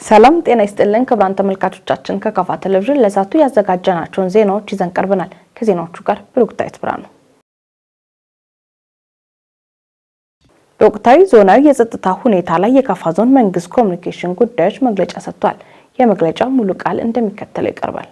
ሰላም ጤና ይስጥልን ክቡራን ተመልካቾቻችን፣ ከካፋ ቴሌቪዥን ለሰዓቱ ያዘጋጀናቸውን ዜናዎች ይዘን ቀርበናል። ከዜናዎቹ ጋር ብሩክታዊት ብርሃኑ። በወቅታዊ ዞናዊ የጸጥታ ሁኔታ ላይ የካፋ ዞን መንግስት ኮሚኒኬሽን ጉዳዮች መግለጫ ሰጥቷል። የመግለጫው ሙሉ ቃል እንደሚከተለው ይቀርባል።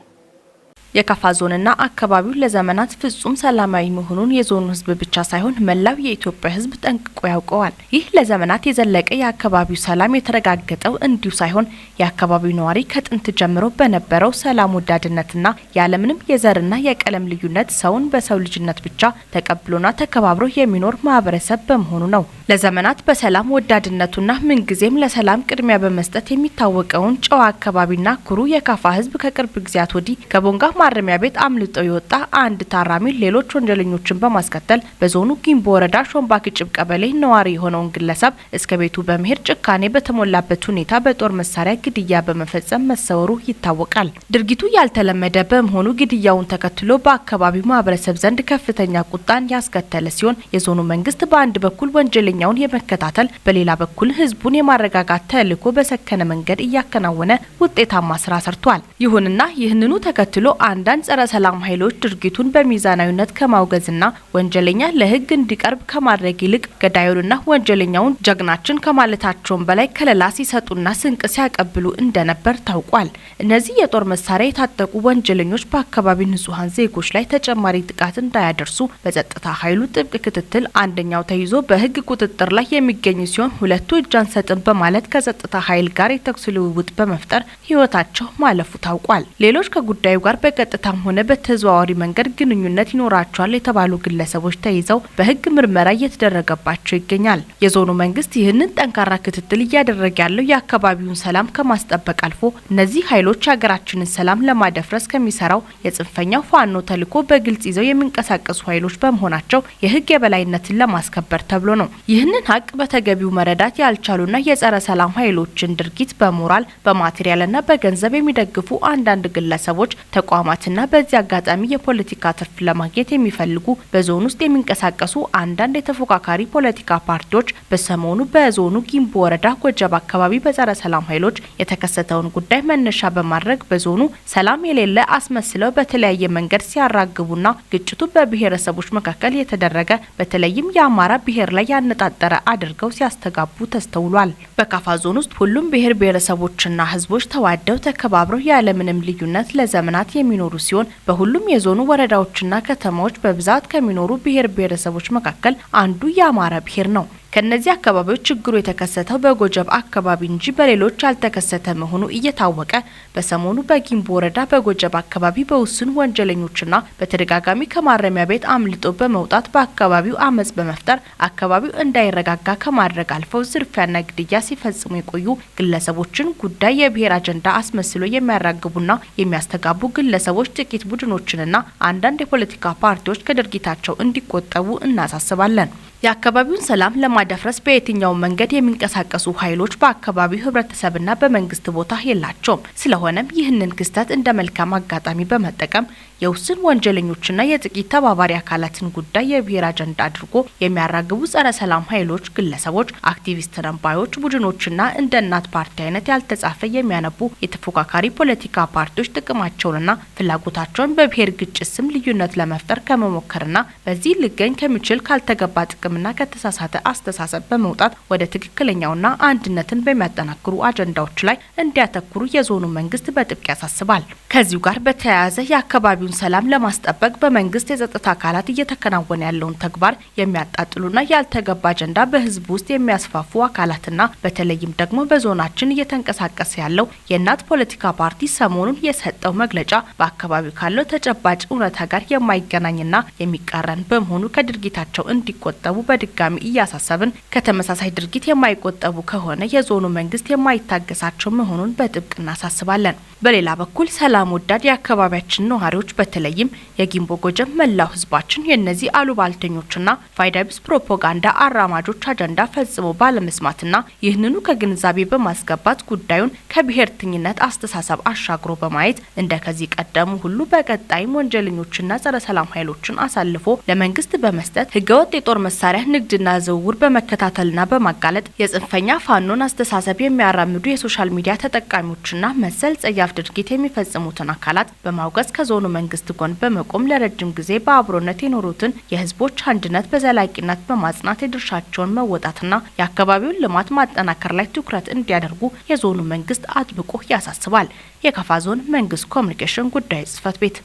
የካፋ ዞንና አካባቢው ለዘመናት ፍጹም ሰላማዊ መሆኑን የዞኑ ሕዝብ ብቻ ሳይሆን መላው የኢትዮጵያ ሕዝብ ጠንቅቆ ያውቀዋል። ይህ ለዘመናት የዘለቀ የአካባቢው ሰላም የተረጋገጠው እንዲሁ ሳይሆን የአካባቢው ነዋሪ ከጥንት ጀምሮ በነበረው ሰላም ወዳድነትና ያለምንም የዘርና የቀለም ልዩነት ሰውን በሰው ልጅነት ብቻ ተቀብሎና ተከባብሮ የሚኖር ማህበረሰብ በመሆኑ ነው። ለዘመናት በሰላም ወዳድነቱና ምንጊዜም ለሰላም ቅድሚያ በመስጠት የሚታወቀውን ጨዋ አካባቢና ኩሩ የካፋ ሕዝብ ከቅርብ ጊዜያት ወዲህ ከቦንጋ ማረሚያ ቤት አምልጦ የወጣ አንድ ታራሚ ሌሎች ወንጀለኞችን በማስከተል በዞኑ ጊምቦ ወረዳ ሾምባ ግጭብ ቀበሌ ነዋሪ የሆነውን ግለሰብ እስከ ቤቱ በመሄድ ጭካኔ በተሞላበት ሁኔታ በጦር መሳሪያ ግድያ በመፈጸም መሰወሩ ይታወቃል። ድርጊቱ ያልተለመደ በመሆኑ ግድያውን ተከትሎ በአካባቢው ማህበረሰብ ዘንድ ከፍተኛ ቁጣን ያስከተለ ሲሆን፣ የዞኑ መንግስት በአንድ በኩል ወንጀለኛውን የመከታተል፣ በሌላ በኩል ህዝቡን የማረጋጋት ተልዕኮ በሰከነ መንገድ እያከናወነ ውጤታማ ስራ ሰርቷል። ይሁንና ይህንኑ ተከትሎ አንዳንድ ጸረ ሰላም ኃይሎች ድርጊቱን በሚዛናዊነት ከማውገዝና ወንጀለኛ ለህግ እንዲቀርብ ከማድረግ ይልቅ ገዳዩንና ወንጀለኛውን ጀግናችን ከማለታቸውም በላይ ከለላ ሲሰጡና ስንቅ ሲያቀብሉ እንደነበር ታውቋል። እነዚህ የጦር መሳሪያ የታጠቁ ወንጀለኞች በአካባቢ ንጹሐን ዜጎች ላይ ተጨማሪ ጥቃት እንዳያደርሱ በጸጥታ ኃይሉ ጥብቅ ክትትል አንደኛው ተይዞ በህግ ቁጥጥር ላይ የሚገኝ ሲሆን፣ ሁለቱ እጅ አንሰጥም በማለት ከጸጥታ ኃይል ጋር የተኩስ ልውውጥ በመፍጠር ህይወታቸው ማለፉ ታውቋል። ሌሎች ከጉዳዩ ጋር በቀጥታም ሆነ በተዘዋዋሪ መንገድ ግንኙነት ይኖራቸዋል የተባሉ ግለሰቦች ተይዘው በህግ ምርመራ እየተደረገባቸው ይገኛል። የዞኑ መንግስት ይህንን ጠንካራ ክትትል እያደረገ ያለው የአካባቢውን ሰላም ከማስጠበቅ አልፎ እነዚህ ኃይሎች የሀገራችንን ሰላም ለማደፍረስ ከሚሰራው የጽንፈኛው ፋኖ ተልዕኮ በግልጽ ይዘው የሚንቀሳቀሱ ኃይሎች በመሆናቸው የህግ የበላይነትን ለማስከበር ተብሎ ነው። ይህንን ሀቅ በተገቢው መረዳት ያልቻሉና የጸረ ሰላም ኃይሎችን ድርጊት በሞራል፣ በማቴሪያልና በገንዘብ የሚደግፉ አንዳንድ ግለሰቦች፣ ተቋማትና በዚህ አጋጣሚ የፖለቲካ ትርፍ ለማግኘት የሚፈልጉ በዞን ውስጥ የሚንቀሳቀሱ አንዳንድ የተፎካካሪ ፖለቲካ ፓርቲዎች በሰሞኑ በዞኑ ጊምቦ ወረዳ ጎጀብ አካባቢ በጸረ ሰላም ኃይሎች የተከሰተውን ጉዳይ መነሻ በማድረግ በዞኑ ሰላም የሌለ አስመስለው በተለያየ መንገድ ሲያራግቡና ግጭቱ በብሔረሰቦች መካከል የተደረገ፣ በተለይም የአማራ ብሔር ላይ ያነጣጠረ አድርገው ሲያስተጋቡ ተስተውሏል። በካፋ ዞን ውስጥ ሁሉም ብሔር ብሔረሰቦችና ህዝቦች ተዋደው፣ ተከባብረው ያለምንም ልዩነት ለዘመናት የሚኖሩ ሲሆን፣ በሁሉም የዞኑ ወረዳዎችና ከተማዎች በብዛት ከሚኖሩ ብሔር ብሔረሰቦች መካከል አንዱ የአማራ ብሔር ነው። ከነዚህ አካባቢዎች ችግሩ የተከሰተው በጎጀብ አካባቢ እንጂ በሌሎች ያልተከሰተ መሆኑ እየታወቀ፣ በሰሞኑ በጊምቦ ወረዳ በጎጀብ አካባቢ በውስን ወንጀለኞችና በተደጋጋሚ ከማረሚያ ቤት አምልጦ በመውጣት በአካባቢው አመጽ በመፍጠር አካባቢው እንዳይረጋጋ ከማድረግ አልፈው ዝርፊያና ግድያ ሲፈጽሙ የቆዩ ግለሰቦችን ጉዳይ የብሔር አጀንዳ አስመስሎ የሚያራግቡና የሚያስተጋቡ ግለሰቦች፣ ጥቂት ቡድኖችንና አንዳንድ የፖለቲካ ፓርቲዎች ከድርጊታቸው እንዲቆጠቡ እናሳስባለን። የአካባቢውን ሰላም ለማደፍረስ በየትኛው መንገድ የሚንቀሳቀሱ ኃይሎች በአካባቢው ህብረተሰብና በመንግስት ቦታ የላቸውም። ስለሆነም ይህንን ክስተት እንደ መልካም አጋጣሚ በመጠቀም የውስን ወንጀለኞችና የጥቂት ተባባሪ አካላትን ጉዳይ የብሔር አጀንዳ አድርጎ የሚያራግቡ ጸረ ሰላም ኃይሎች፣ ግለሰቦች፣ አክቲቪስት ነን ባዮች ቡድኖችና እንደ እናት ፓርቲ አይነት ያልተጻፈ የሚያነቡ የተፎካካሪ ፖለቲካ ፓርቲዎች ጥቅማቸውንና ፍላጎታቸውን በብሔር ግጭት ስም ልዩነት ለመፍጠር ከመሞከርና በዚህ ሊገኝ ከሚችል ካልተገባ ጥቅምና ከተሳሳተ አስተሳሰብ በመውጣት ወደ ትክክለኛውና አንድነትን በሚያጠናክሩ አጀንዳዎች ላይ እንዲያተኩሩ የዞኑ መንግስት በጥብቅ ያሳስባል። ከዚሁ ጋር በተያያዘ የአካባቢውን ሰላም ለማስጠበቅ በመንግስት የጸጥታ አካላት እየተከናወነ ያለውን ተግባር የሚያጣጥሉና ያልተገባ አጀንዳ በህዝብ ውስጥ የሚያስፋፉ አካላትና በተለይም ደግሞ በዞናችን እየተንቀሳቀሰ ያለው የእናት ፖለቲካ ፓርቲ ሰሞኑን የሰጠው መግለጫ በአካባቢው ካለው ተጨባጭ እውነታ ጋር የማይገናኝና የሚቃረን በመሆኑ ከድርጊታቸው እንዲቆጠቡ በድጋሚ እያሳሰብን፣ ከተመሳሳይ ድርጊት የማይቆጠቡ ከሆነ የዞኑ መንግስት የማይታገሳቸው መሆኑን በጥብቅ እናሳስባለን። በሌላ በኩል ሰላም ወዳድ የአካባቢያችን ነዋሪዎች፣ በተለይም የጊምቦ ጎጀም መላው ህዝባችን፣ የእነዚህ አሉባልተኞችና ፋይዳ ቢስ ፕሮፓጋንዳ አራማጆች አጀንዳ ፈጽሞ ባለመስማትና ይህንኑ ከግንዛቤ በማስገባት ጉዳዩን ከብሔርተኝነት አስተሳሰብ አሻግሮ በማየት እንደ ከዚህ ቀደሙ ሁሉ በቀጣይም ወንጀለኞችና ጸረ ሰላም ኃይሎችን አሳልፎ ለመንግስት በመስጠት ህገወጥ የጦር መሳሪያ መሳሪያ ንግድና ዝውውር በመከታተልና በማጋለጥ፣ የጽንፈኛ ፋኖን አስተሳሰብ የሚያራምዱ የ social media ተጠቃሚዎችና መሰል ጸያፍ ድርጊት የሚፈጽሙትን አካላት በማውገዝ፣ ከዞኑ መንግስት ጎን በመቆም ለረጅም ጊዜ በአብሮነት የኖሩትን የህዝቦች አንድነት በዘላቂነት በማጽናት የድርሻቸውን መወጣትና የአካባቢውን ልማት ማጠናከር ላይ ትኩረት እንዲያደርጉ የዞኑ መንግስት አጥብቆ ያሳስባል። የካፋ ዞን መንግስት ኮሚኒኬሽን ጉዳይ ጽህፈት ቤት።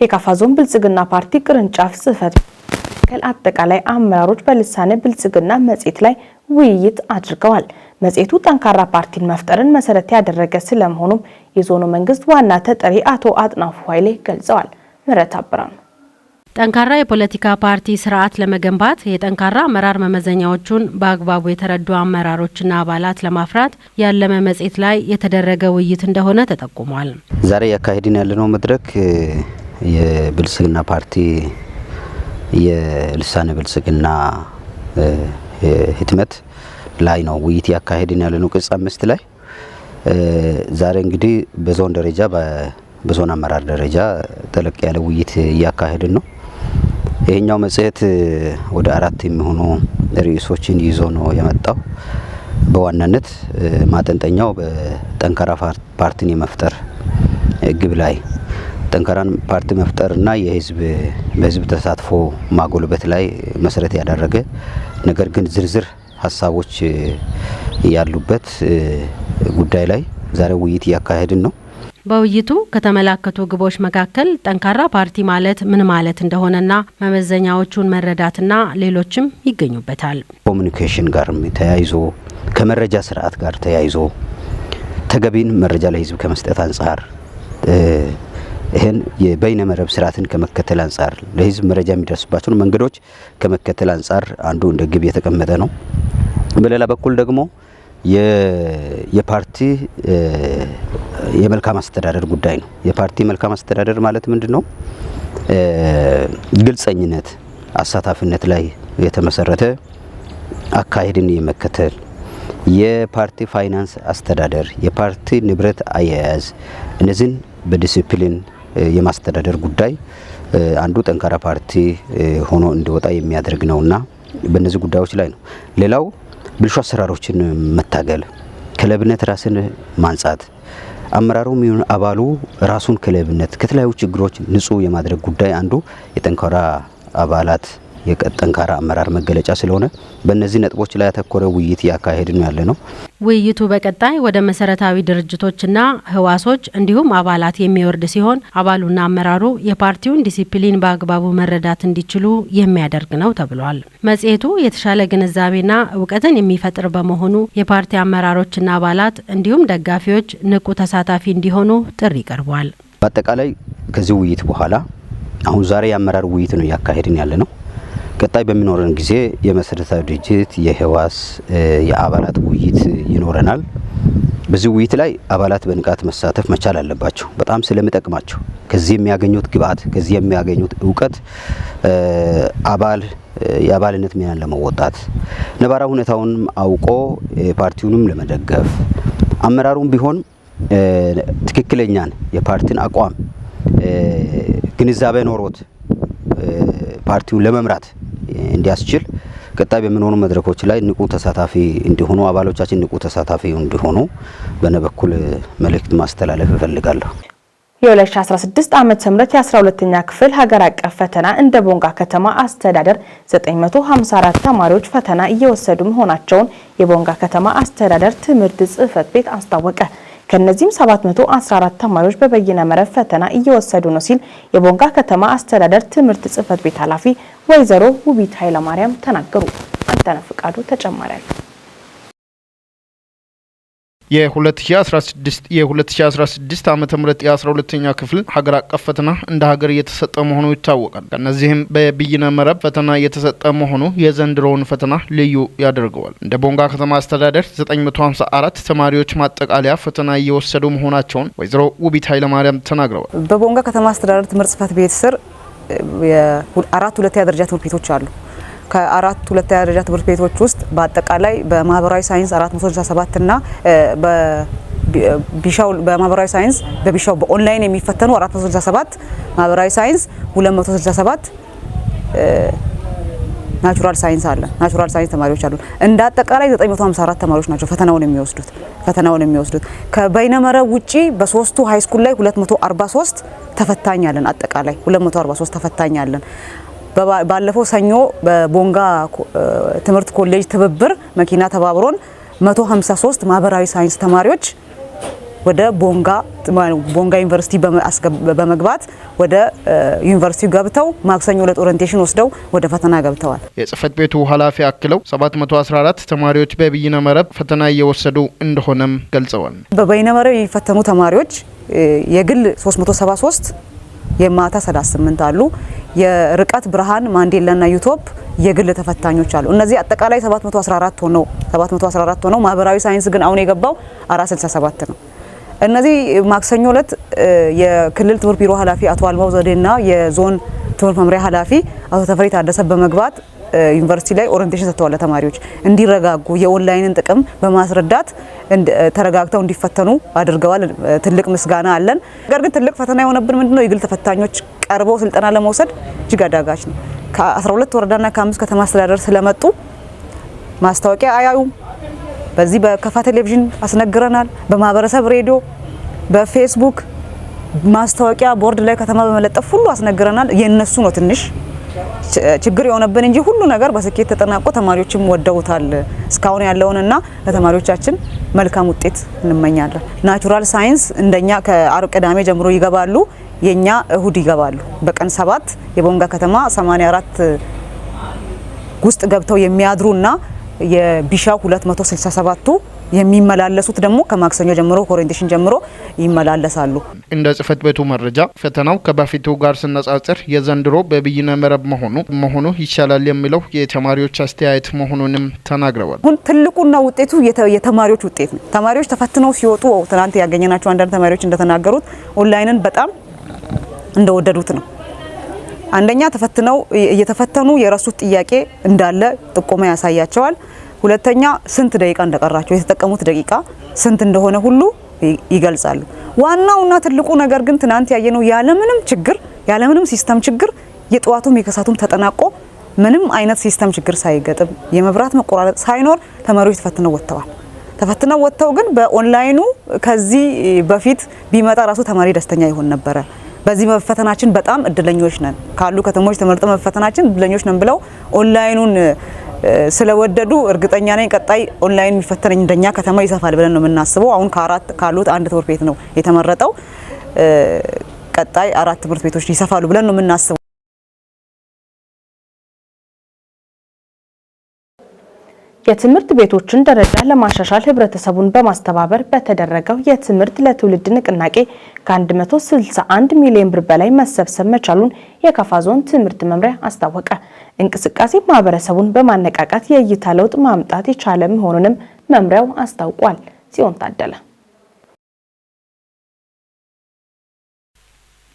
የካፋ ዞን ብልጽግና ፓርቲ ቅርንጫፍ ጽህፈት ቤት አጠቃላይ አመራሮች በልሳነ ብልጽግና መጽሔት ላይ ውይይት አድርገዋል። መጽሔቱ ጠንካራ ፓርቲን መፍጠርን መሰረት ያደረገ ስለመሆኑም የዞኑ መንግስት ዋና ተጠሪ አቶ አጥናፉ ኃይሌ ገልጸዋል። ምህረት አብራኑ። ጠንካራ የፖለቲካ ፓርቲ ስርዓት ለመገንባት የጠንካራ አመራር መመዘኛዎቹን በአግባቡ የተረዱ አመራሮችና አባላት ለማፍራት ያለመ መጽሔት ላይ የተደረገ ውይይት እንደሆነ ተጠቁሟል። ዛሬ ያካሄድን ያለነው መድረክ የብልጽግና ፓርቲ የልሳነ ብልጽግና ህትመት ላይ ነው ውይይት ያካሄድን ያለነው፣ ቅጽ 5 ላይ። ዛሬ እንግዲህ በዞን ደረጃ፣ በዞን አመራር ደረጃ ጠለቅ ያለ ውይይት እያካሄድን ነው። ይሄኛው መጽሔት ወደ 4 የሚሆኑ ርዕሶችን ይዞ ነው የመጣው። በዋናነት ማጠንጠኛው በጠንካራ ፓርቲን የመፍጠር ግብ ላይ፣ ጠንካራን ፓርቲ መፍጠርና የህዝብ በህዝብ ተሳትፎ ማጎልበት ላይ መሰረት ያደረገ፣ ነገር ግን ዝርዝር ሀሳቦች ያሉበት ጉዳይ ላይ ዛሬ ውይይት እያካሄድን ነው። በውይይቱ ከተመላከቱ ግቦች መካከል ጠንካራ ፓርቲ ማለት ምን ማለት እንደሆነና መመዘኛዎቹን መረዳትና ሌሎችም ይገኙበታል። ኮሚኒኬሽን ጋር ተያይዞ፣ ከመረጃ ስርዓት ጋር ተያይዞ፣ ተገቢን መረጃ ለህዝብ ከመስጠት አንጻር፣ ይህን የበይነ መረብ ስርዓትን ከመከተል አንጻር፣ ለህዝብ መረጃ የሚደርስባቸውን መንገዶች ከመከተል አንጻር አንዱ እንደ ግብ የተቀመጠ ነው። በሌላ በኩል ደግሞ የፓርቲ የመልካም አስተዳደር ጉዳይ ነው። የፓርቲ መልካም አስተዳደር ማለት ምንድን ነው? ግልጸኝነት፣ አሳታፊነት ላይ የተመሰረተ አካሄድን የመከተል፣ የፓርቲ ፋይናንስ አስተዳደር፣ የፓርቲ ንብረት አያያዝ፣ እነዚህን በዲሲፕሊን የማስተዳደር ጉዳይ አንዱ ጠንካራ ፓርቲ ሆኖ እንዲወጣ የሚያደርግ ነውና በእነዚህ ጉዳዮች ላይ ነው። ሌላው ብልሹ አሰራሮችን መታገል፣ ከሌብነት ራስን ማንጻት፣ አመራሩም ይሁን አባሉ ራሱን ከሌብነት፣ ከተለያዩ ችግሮች ንጹህ የማድረግ ጉዳይ አንዱ የጠንካራ አባላት፣ የጠንካራ አመራር መገለጫ ስለሆነ በእነዚህ ነጥቦች ላይ ያተኮረ ውይይት እያካሄድን ያለ ነው። ውይይቱ በቀጣይ ወደ መሰረታዊ ድርጅቶችና ህዋሶች እንዲሁም አባላት የሚወርድ ሲሆን አባሉና አመራሩ የፓርቲውን ዲሲፕሊን በአግባቡ መረዳት እንዲችሉ የሚያደርግ ነው ተብሏል። መጽሔቱ የተሻለ ግንዛቤና እውቀትን የሚፈጥር በመሆኑ የፓርቲ አመራሮችና አባላት እንዲሁም ደጋፊዎች ንቁ ተሳታፊ እንዲሆኑ ጥሪ ቀርቧል። በአጠቃላይ ከዚህ ውይይት በኋላ፣ አሁን ዛሬ የአመራር ውይይት ነው እያካሄድን ያለ ነው። ቀጣይ በሚኖረን ጊዜ የመሰረታዊ ድርጅት፣ የህዋስ፣ የአባላት ውይይት ይኖረናል። በዚህ ውይይት ላይ አባላት በንቃት መሳተፍ መቻል አለባቸው። በጣም ስለሚጠቅማቸው፣ ከዚህ የሚያገኙት ግብአት፣ ከዚህ የሚያገኙት እውቀት አባል የአባልነት ሚናን ለመወጣት፣ ነባራዊ ሁኔታውንም አውቆ ፓርቲውንም ለመደገፍ፣ አመራሩም ቢሆን ትክክለኛን የፓርቲን አቋም ግንዛቤ ኖሮት ፓርቲውን ለመምራት እንዲያስችል ቀጣይ በሚኖሩ መድረኮች ላይ ንቁ ተሳታፊ እንዲሆኑ፣ አባሎቻችን ንቁ ተሳታፊ እንዲሆኑ በእኔ በኩል መልእክት ማስተላለፍ እፈልጋለሁ። የ2016 ዓመተ ምህረት የ12ኛ ክፍል ሀገር አቀፍ ፈተና እንደ ቦንጋ ከተማ አስተዳደር 954 ተማሪዎች ፈተና እየወሰዱ መሆናቸውን የቦንጋ ከተማ አስተዳደር ትምህርት ጽሕፈት ቤት አስታወቀ። ከነዚህም 714 ተማሪዎች በበይነ መረብ ፈተና እየወሰዱ ነው ሲል የቦንጋ ከተማ አስተዳደር ትምህርት ጽሕፈት ቤት ኃላፊ ወይዘሮ ውቢት ኃይለማርያም ተናገሩ። አንተነህ ፍቃዱ ተጨማሪ አለው። የ2016 ዓ.ም የ12ኛ ክፍል ሀገር አቀፍ ፈተና እንደ ሀገር እየተሰጠ መሆኑ ይታወቃል። ከእነዚህም በበይነ መረብ ፈተና እየተሰጠ መሆኑ የዘንድሮውን ፈተና ልዩ ያደርገዋል። እንደ ቦንጋ ከተማ አስተዳደር 954 ተማሪዎች ማጠቃለያ ፈተና እየወሰዱ መሆናቸውን ወይዘሮ ውቢት ኃይለማርያም ተናግረዋል። በቦንጋ ከተማ አስተዳደር ትምህርት ጽሕፈት ቤት ስር አራት ሁለተኛ ደረጃ ትምህርት ቤቶች አሉ። ከአራት ሁለተኛ ደረጃ ትምህርት ቤቶች ውስጥ በአጠቃላይ በማህበራዊ ሳይንስ 467 እና ቢሻው በማህበራዊ ሳይንስ በቢሻው በኦንላይን የሚፈተኑ 467 ማህበራዊ ሳይንስ፣ 267 natural science አለ። Natural science ተማሪዎች አሉ። እንደ አጠቃላይ 954 ተማሪዎች ናቸው ፈተናውን የሚወስዱት። ከበይነመረብ ውጪ በሶስቱ high school ላይ 243 ተፈታኝ አለን። አጠቃላይ 243 ተፈታኝ አለን። ባለፈው ሰኞ በቦንጋ ትምህርት ኮሌጅ ትብብር መኪና ተባብሮን 153 ማህበራዊ ሳይንስ ተማሪዎች ወደ ቦንጋ ዩኒቨርሲቲ በመግባት ወደ ዩኒቨርሲቲው ገብተው ማክሰኞ ዕለት orientation ወስደው ወደ ፈተና ገብተዋል። የጽህፈት ቤቱ ኃላፊ አክለው 714 ተማሪዎች በበይነ መረብ ፈተና እየወሰዱ እንደሆነም ገልጸዋል። በበይነ መረብ የሚፈተኑ ተማሪዎች የግል 373፣ የማታ 38 አሉ። የርቀት ብርሃን፣ ማንዴላና ዩቶፕ የግል ተፈታኞች አሉ። እነዚህ አጠቃላይ 714 ሆነው ማህበራዊ ሳይንስ ግን አሁን የገባው 467 ነው። እነዚህ ማክሰኞ ዕለት የክልል ትምህርት ቢሮ ኃላፊ አቶ አልማው ዘዴና የዞን ትምህርት መምሪያ ኃላፊ አቶ ተፈሪ ታደሰ በመግባት ዩኒቨርሲቲ ላይ orientation ሰጥተዋል። ለተማሪዎች እንዲረጋጉ የኦንላይንን ጥቅም በማስረዳት ተረጋግተው እንዲፈተኑ አድርገዋል። ትልቅ ምስጋና አለን። ነገር ግን ትልቅ ፈተና የሆነብን ምንድነው? የግል ተፈታኞች ቀርበው ስልጠና ለመውሰድ እጅግ አዳጋች ነው። ከ12 ወረዳና ከ5 ከተማ አስተዳደር ስለመጡ ማስታወቂያ አያዩም። በዚህ በከፋ ቴሌቪዥን አስነግረናል። በማህበረሰብ ሬዲዮ፣ በፌስቡክ ማስታወቂያ ቦርድ ላይ ከተማ በመለጠፍ ሁሉ አስነግረናል። የነሱ ነው ትንሽ ችግር የሆነብን እንጂ ሁሉ ነገር በስኬት ተጠናቆ ተማሪዎችም ወደውታል እስካሁን ያለውንና ለተማሪዎቻችን መልካም ውጤት እንመኛለን። Natural science እንደኛ ከአርብ ቅዳሜ ጀምሮ ይገባሉ። የኛ እሁድ ይገባሉ። በቀን 7 የቦንጋ ከተማ 84 ውስጥ ገብተው የሚያድሩና የቢሻው 267ቱ የሚመላለሱት ደግሞ ከማክሰኞ ጀምሮ orientation ጀምሮ ይመላለሳሉ። እንደ ጽህፈት ቤቱ መረጃ ፈተናው ከበፊቱ ጋር ሲነጻጸር የዘንድሮ በበይነ መረብ መሆኑ ይሻላል የሚለው የተማሪዎች አስተያየት መሆኑንም ተናግረዋል። አሁን ትልቁና ውጤቱ የተማሪዎች ውጤት ነው። ተማሪዎች ተፈትነው ሲወጡ ትናንት ያገኘናቸው አንዳንድ ተማሪዎች እንደተናገሩት ኦንላይንን በጣም እንደወደዱት ነው። አንደኛ ተፈትነው እየተፈተኑ የረሱት ጥያቄ እንዳለ ጥቆማ ያሳያቸዋል። ሁለተኛ ስንት ደቂቃ እንደቀራቸው፣ የተጠቀሙት ደቂቃ ስንት እንደሆነ ሁሉ ይገልጻሉ። ዋናውና ትልቁ ነገር ግን ትናንት ያየነው ያለምንም ችግር፣ ያለምንም system ችግር የጠዋቱም የከሰዓቱም ተጠናቆ ምንም አይነት system ችግር ሳይገጥም፣ የመብራት መቆራረጥ ሳይኖር ተማሪዎች ተፈትነው ወጥተዋል። ተፈትነው ወጥተው ግን በኦንላይኑ ከዚህ በፊት ቢመጣ ራሱ ተማሪ ደስተኛ ይሆን ነበረ። በዚህ መፈተናችን በጣም እድለኞች ነን፣ ካሉ ከተሞች ተመርጠን መፈተናችን እድለኞች ነን ብለው ኦንላይኑን ስለወደዱ እርግጠኛ ነኝ ቀጣይ ኦንላይን የሚፈተን እንደኛ ከተማ ይሰፋል ብለን ነው የምናስበው። አሁን ከአራት ካሉት አንድ ትምህርት ቤት ነው የተመረጠው። ቀጣይ አራት ትምህርት ቤቶች ይሰፋሉ ብለን ነው የምናስበው። የትምህርት ቤቶችን ደረጃ ለማሻሻል ህብረተሰቡን በማስተባበር በተደረገው የትምህርት ለትውልድ ንቅናቄ ከ161 ሚሊዮን ብር በላይ መሰብሰብ መቻሉን የካፋ ዞን ትምህርት መምሪያ አስታወቀ። እንቅስቃሴ ማህበረሰቡን በማነቃቃት የእይታ ለውጥ ማምጣት የቻለ መሆኑንም መምሪያው አስታውቋል። ጽዮን ታደለ።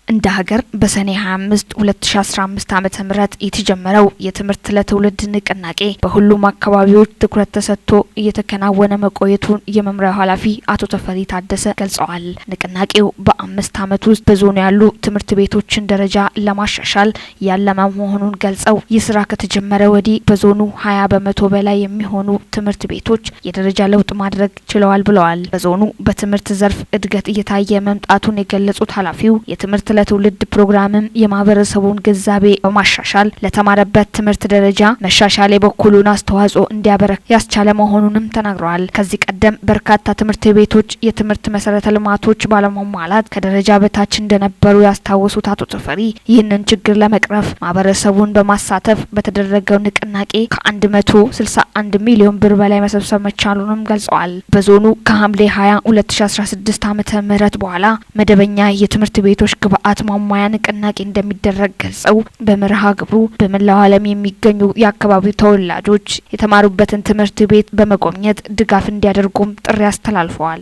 እንደ ሀገር በሰኔ 25 2015 ዓ.ም የተጀመረው የትምህርት ለትውልድ ንቅናቄ በሁሉም አካባቢዎች ትኩረት ተሰጥቶ እየተከናወነ መቆየቱን የመምሪያው ኃላፊ አቶ ተፈሪ ታደሰ ገልጸዋል። ንቅናቄው በ5 ዓመት ውስጥ በዞኑ ያሉ ትምህርት ቤቶችን ደረጃ ለማሻሻል ያለመ መሆኑን ገልጸው ይህ ስራ ከተጀመረ ወዲህ በዞኑ 20% በላይ የሚሆኑ ትምህርት ቤቶች የደረጃ ለውጥ ማድረግ ችለዋል ብለዋል። በዞኑ በትምህርት ዘርፍ እድገት እየታየ መምጣቱን የገለጹት ኃላፊው የትምህርት ለትውልድ ፕሮግራምም የማህበረሰቡን ግንዛቤ በማሻሻል ለተማረበት ትምህርት ደረጃ መሻሻል የበኩሉን አስተዋጽኦ እንዲያበረክት ያስቻለ መሆኑንም ተናግረዋል። ከዚህ ቀደም በርካታ ትምህርት ቤቶች የትምህርት መሰረተ ልማቶች ባለመሟላት ከደረጃ በታች እንደነበሩ ያስታወሱት አቶ ተፈሪ ይህንን ችግር ለመቅረፍ ማህበረሰቡን በማሳተፍ በተደረገው ንቅናቄ ከ161 ሚሊዮን ብር በላይ መሰብሰብ መቻሉንም ገልጸዋል። በዞኑ ከሐምሌ 20 2016 ዓ.ም በኋላ መደበኛ የትምህርት ቤቶች ግብዓት ማሟያ ንቅናቄ እንደሚደረግ ገልጸው በመርሃ ግብሩ በመላው ዓለም የሚገኙ የአካባቢው ተወላጆች የተማሩበትን ትምህርት ቤት በመጎብኘት ድጋፍ እንዲያደርጉም ጥሪ አስተላልፈዋል።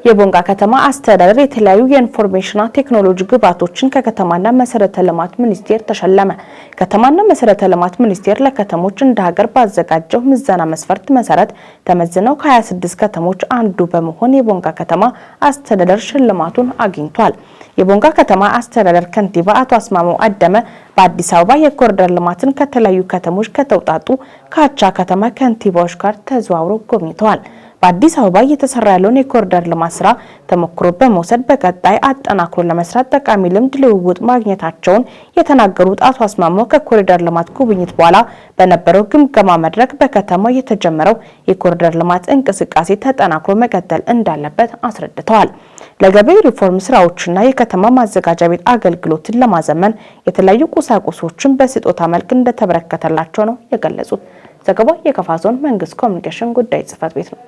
የቦንጋ ከተማ አስተዳደር የተለያዩ የኢንፎርሜሽንና ቴክኖሎጂ ግብዓቶችን ከከተማና መሰረተ ልማት ሚኒስቴር ተሸለመ። ከተማና መሰረተ ልማት ሚኒስቴር ለከተሞች እንደ ሀገር ባዘጋጀው ምዘና መስፈርት መሰረት ተመዝነው ከ26 ከተሞች አንዱ በመሆን የቦንጋ ከተማ አስተዳደር ሽልማቱን አግኝቷል። የቦንጋ ከተማ አስተዳደር ከንቲባ አቶ አስማማው አደመ በአዲስ አበባ የኮሪደር ልማትን ከተለያዩ ከተሞች ከተውጣጡ ከአቻ ከተማ ከንቲባዎች ጋር ተዘዋውረው ጎብኝተዋል። በአዲስ አበባ እየተሰራ ያለውን የኮሪደር ልማት ስራ ተሞክሮ በመውሰድ በቀጣይ አጠናክሮ ለመስራት ጠቃሚ ልምድ ልውውጥ ማግኘታቸውን የተናገሩት አቶ አስማማው ከኮሪደር ልማት ጉብኝት በኋላ በነበረው ግምገማ መድረክ በከተማው የተጀመረው የኮሪደር ልማት እንቅስቃሴ ተጠናክሮ መቀጠል እንዳለበት አስረድተዋል። ለገበያ ሪፎርም ስራዎችና የከተማ ማዘጋጃ ቤት አገልግሎትን ለማዘመን የተለያዩ ቁሳቁሶችን በስጦታ መልክ እንደተበረከተላቸው ነው የገለጹት። ዘገባው የከፋ ዞን መንግስት ኮሚኒኬሽን ጉዳይ ጽሕፈት ቤት ነው።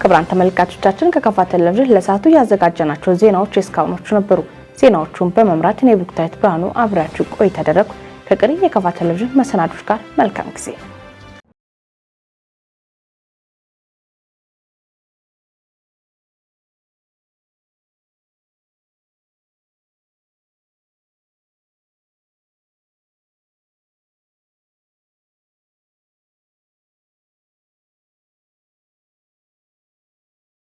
ክቡራን ተመልካቾቻችን፣ ከከፋ ቴሌቪዥን ለሰዓቱ ያዘጋጀናቸው ዜናዎች የእስካሁኖቹ ነበሩ። ዜናዎቹን በመምራት እኔ ብሩክታዊት ብርሃኑ አብሬያችሁ ቆይታ አደረግኩ። ከቀሪ የከፋ ቴሌቪዥን መሰናዶች ጋር መልካም ጊዜ።